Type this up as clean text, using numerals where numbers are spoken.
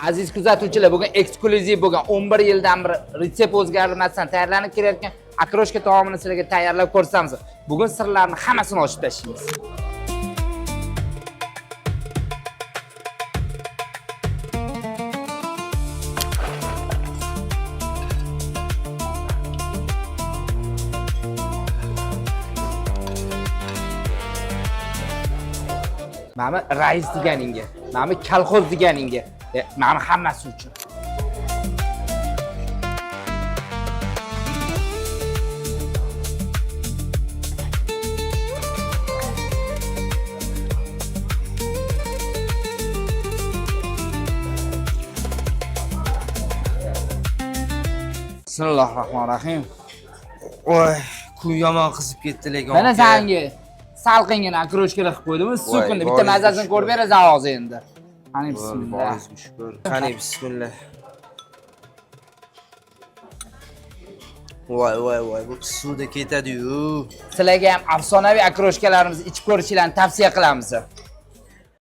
Aziz kuzatuvchilar, bugun eksklyuziv bo'lgan 11 yildan beri retsept o'zgarmasdan tayyorlanib kelayotgan okroshka taomini sizlarga tayyorlab ko'rsatamiz. Bugun sirlarni hammasini ochib tashlaymiz. Mana rais deganingga, mana kolxoz deganingga, mana hammasi uchun. Bismillahirrohmanirrohim. Voy, kun yomon qizib ketdi lekin. Mana aka. sanga salqingina okroshkalar qilib qo'ydim. Sukunda bitta boringizga mazasini shukur. ko'rib berasan hozir endi. Qani Voy, bismillah. boringizga shukur. Qani bismillah. Voy voy voy, bu suvda ketadi-yu. Sizlarga ham afsonaviy okroshkalarimizni ichib ko'rishinglarni tavsiya qilamiz.